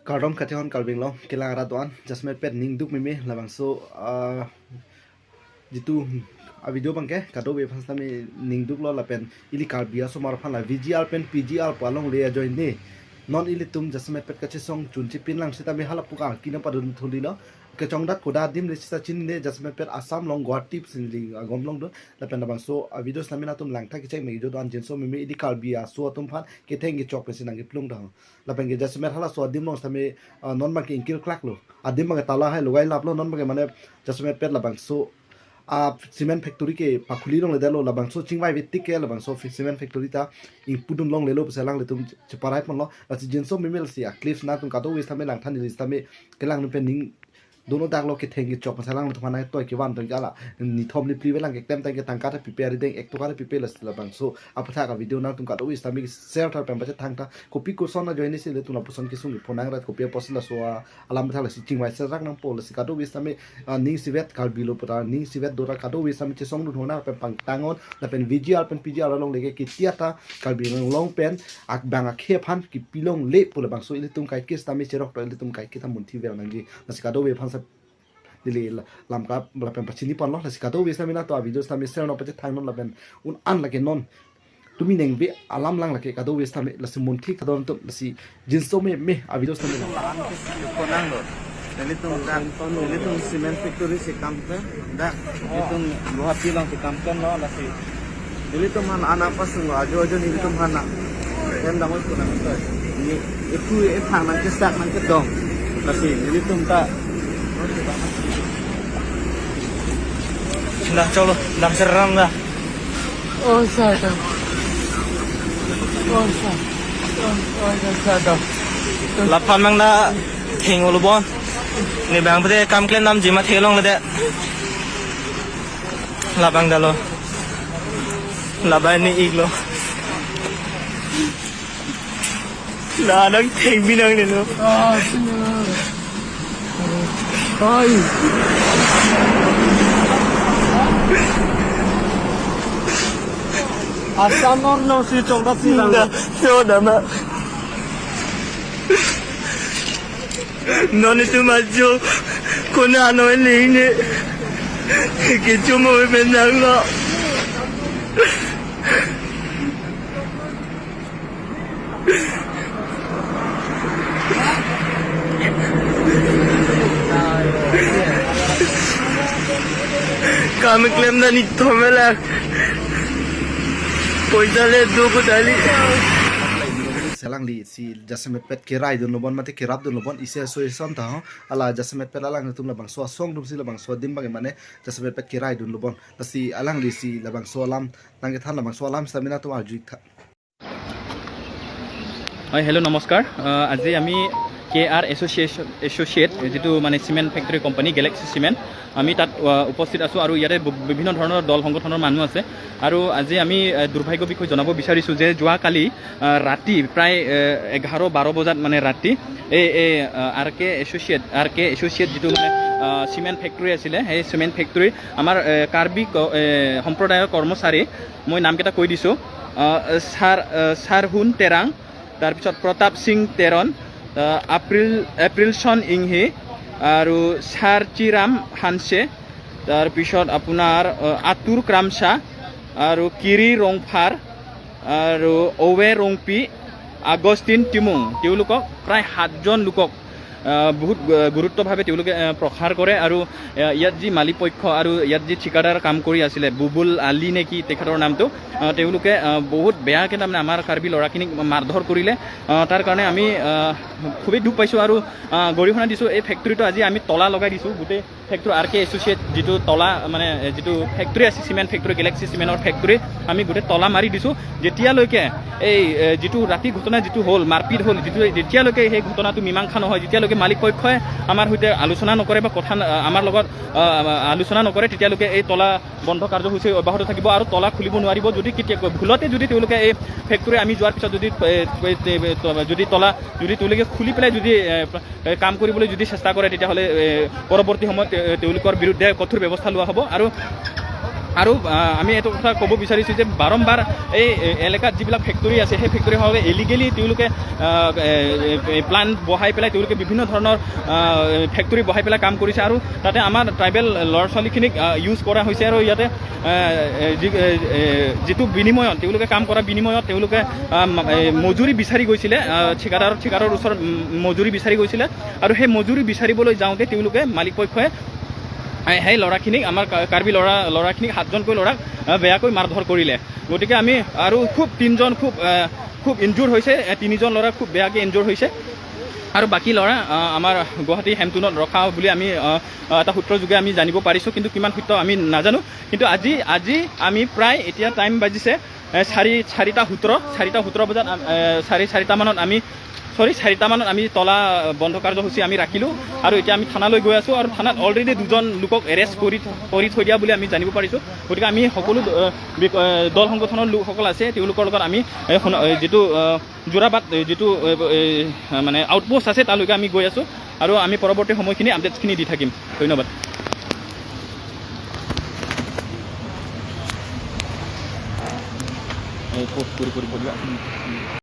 Kardom kachehon kalbing long kelang ra doan jasmet pet ning duk mimi labang so jitu a video bangke kado be phasta mi ning duk lo lapen ili kalbia so mar phala VGR pen PGR palong le join ne non ili tum jasmet pet kache song chunchi pin lang sita mi hala puka kina padun thuli lo ke chongdat koda dim le sita chin ne jasmet pet Assam long Guwahati sin ling gom long do lapen labang so a video slamina tum lang tha ki chek me jo doan jinso mi ili kalbia so tum phan ke theng ge chok pe sin ang ge plung da lapen ge jasmet hala so dim long sami non ma ke inkil klak lo adim ma ke tala hai logai lap lo non ma ke mane jasmet pet labang so a cement factory ke pakhuli long le dalo labang so chingwai vitik ke labang so cement factory ta ing pudum long le lo pselang le tum chaparai pon lo la jinso mimel si a cliff na tum kado wis thame lang than ni thame ke lang nu pe ning dono dak lo ke theng ke chok pselang lo thana toy ke wan tong kala ni thom ni pli belang ke tem tang ke tang ka ta prepare deng ek to ka prepare la labang so apatha ka video na tum kado wis thame share thar pem ba thang ta copy ko son na join si le tum la poson ki sung phonang rat copy poson la so alam tha la si chingwai sa rak nang pol si kado wis thame ning sivet kal bilo pata ning sivet dora kado wis thame che song dun hona pen pang tangon la pen VGR pen PGR long lege ki tia ta kal bi long pen ak bang a khe phan ki pilong le pol bang so ile tum kai ke thame cherok to ile tum kai ke tham mun thi vel nang ji la si kado we phan sa dili lam ka la pen pachini pon lo la si kado we thame na to video thame sel no pa che thang non la pen un an la ke non tumi neng ve alam lang la ke kado we thame la si mun thi kadon to la si jinso me me a video thame konang lo nilitung dak nilitung cement factory si kampe dak nilitung luha pilang si kampen lo la si nilitung han anak pasung ajo ajo nilitung hana tem damoi konang to ni itu e thang nang ke sak nang ke dong la si nilitung ta Dah colo, dah seram dah. Oh, sadam. Oh, sa. Oh, oh, sadam. Lapan mang na theng ulu bon. Ni bang pede kam klen nam jima thelong le de. Labang dalo. Labai ni iglo. La nang theng binang ni lo. Ah, sino. Ay. Asamor no si chongda si lang Da, so da ma. Non tu majo kona no ni ni. Ke chumo be nang lo. Kami klem na ni thomela. Poisa le do ko dali. selang li si jasemet pet ke rai dun lobon mate ke rap dun lobon ise association ta ho ala jasemet pet alang tum labang so song dum si labang so dim bang mane jasemet pet ke rai dun lobon la si alang li si labang so alam nang ke than labang so alam stamina tum arju tha হয় hello' নমস্কাৰ। আজি আমি কে R association associate যিটো মানে cement factory company Galaxy cement আমি তাত উপস্থিত আছোঁ আৰু ইয়াতে বিভিন্ন ধৰণৰ দল সংগঠনৰ মানুহ আছে। আৰু আজি আমি দুৰ্ভাগ্য বিষয় জনাব বিচাৰিছোঁ যে যোৱাকালি ৰাতি প্ৰায় 11-12 বজাত মানে ৰাতি এই আৰ কে এছ'চিয়েট যিটো মানে চিমেণ্ট ফেক্টৰী আছিলে, সেই চিমেণ্ট ফেক্টৰী আমাৰ কাৰ্বি সম্প্ৰদায়ৰ কৰ্মচাৰী, মই নামকেইটা কৈ দিছোঁ, ছাৰহুন তেৰাং, তাৰপিছত প্ৰতাপ সিং তেৰণ, এপ্ৰিলছন ইংহি আৰু ছাৰচিৰাম হানছে, তাৰপিছত আপোনাৰ আতুৰ ক্ৰামচা আৰু কিৰি ৰংফাৰ আৰু অৱে ৰংপি, আগষ্টিন টিমুং, তেওঁলোকক প্ৰায় 7জন লোকক বহুত গুৰুত্বভাৱে তেওঁলোকে প্ৰসাৰ কৰে। আৰু ইয়াত যি মালিকপক্ষ আৰু ইয়াত যি ঠিকাদাৰ কাম কৰি আছিলে বুবুল আলী নে কি তেখেতৰ নামটো, তেওঁলোকে বহুত বেয়াকৈ তাৰমানে আমাৰ কাৰ্বি ল'ৰাখিনিক মাৰধৰ কৰিলে। তাৰ কাৰণে আমি খুবেই দুখ পাইছোঁ আৰু গৰিহণা দিছোঁ। এই ফেক্টৰীটো আজি আমি তলা লগাই দিছোঁ, গোটেই ফেক্টৰী আৰ কে এছ'চিয়েট যিটো তলা মানে যিটো ফেক্টৰী আছে চিমেণ্ট ফেক্টৰী গেলেক্সি চিমেণ্টৰ ফেক্টৰী, আমি গোটেই তলা মাৰি দিছোঁ। যেতিয়ালৈকে এই যিটো ৰাতি ঘটনা যিটো হ'ল, মাৰপিট হ'ল, যিটো যেতিয়ালৈকে সেই ঘটনাটো মীমাংসা নহয়, যেতিয়ালৈকে মালিক পক্ষই আমাৰ সৈতে আলোচনা নকৰে বা কথা আমাৰ লগত আলোচনা নকৰে, তেতিয়ালৈকে এই তলা বন্ধ কাৰ্যসূচী অব্যাহত থাকিব আৰু তলা খুলিব নোৱাৰিব। যদি কেতিয়া ভুলতে যদি তেওঁলোকে এই ফেক্টৰী আমি যোৱাৰ পিছত যদি যদি তলা যদি তেওঁলোকে খুলি পেলাই যদি কাম কৰিবলৈ যদি চেষ্টা কৰে, তেতিয়াহ'লে পৰৱৰ্তী সময়ত তেওঁলোকৰ বিৰুদ্ধে কঠোৰ ব্যৱস্থা লোৱা হ'ব। আৰু আৰু আমি এইটো কথা ক'ব বিচাৰিছোঁ যে বাৰম্বাৰ এই এলেকাত যিবিলাক ফেক্টৰী আছে, সেই ফেক্টৰীসমূহে ইলিগেলি তেওঁলোকে প্লাণ্ট বহাই পেলাই, তেওঁলোকে বিভিন্ন ধৰণৰ ফেক্টৰী বহাই পেলাই কাম কৰিছে আৰু তাতে আমাৰ ট্ৰাইবেল ল'ৰা ছোৱালীখিনিক ইউজ কৰা হৈছে। আৰু ইয়াতে যিটো বিনিময়ত তেওঁলোকে কাম কৰাৰ বিনিময়ত তেওঁলোকে মজুৰি বিচাৰি গৈছিলে, ঠিকাদাৰৰ ওচৰত মজুৰি বিচাৰি গৈছিলে আৰু সেই মজুৰি বিচাৰিবলৈ যাওঁতে তেওঁলোকে মালিক পক্ষই সেই ল'ৰাখিনিক, আমাৰ কাৰ্বি ল'ৰাখিনিক, সাতজনকৈ ল'ৰাক বেয়াকৈ মাৰধৰ কৰিলে। গতিকে আমি আৰু খুব তিনিজন খুব খুব ইনজুৰ হৈছে, তিনিজন ল'ৰা খুব বেয়াকৈ ইনজুৰ হৈছে আৰু বাকী ল'ৰা আমাৰ গুৱাহাটী হেমটুনত ৰখা বুলি আমি এটা সূত্ৰযোগে আমি জানিব পাৰিছোঁ, কিন্তু কিমান সত্য আমি নাজানো। কিন্তু আজি আমি প্ৰায় এতিয়া টাইম বাজিছে 4:17 বজাত, 4:30 মানত আমি, চৰি, 4টামানত আমি তলা বন্ধ কাৰ্যসূচী আমি ৰাখিলোঁ আৰু এতিয়া আমি থানালৈ গৈ আছোঁ আৰু থানাত অলৰেডি দুজন লোকক এৰেষ্ট কৰি থৈ দিয়া বুলি আমি জানিব পাৰিছোঁ। গতিকে আমি সকলো দল সংগঠনৰ লোকসকল আছে, তেওঁলোকৰ লগত আমি যিটো যোৰাবাট যিটো মানে আউটপোষ্ট আছে, তালৈকে আমি গৈ আছোঁ আৰু আমি পৰৱৰ্তী সময়খিনি আপডেটছখিনি দি থাকিম। ধন্যবাদ। পোষ্ট কৰি কৰি কৰি।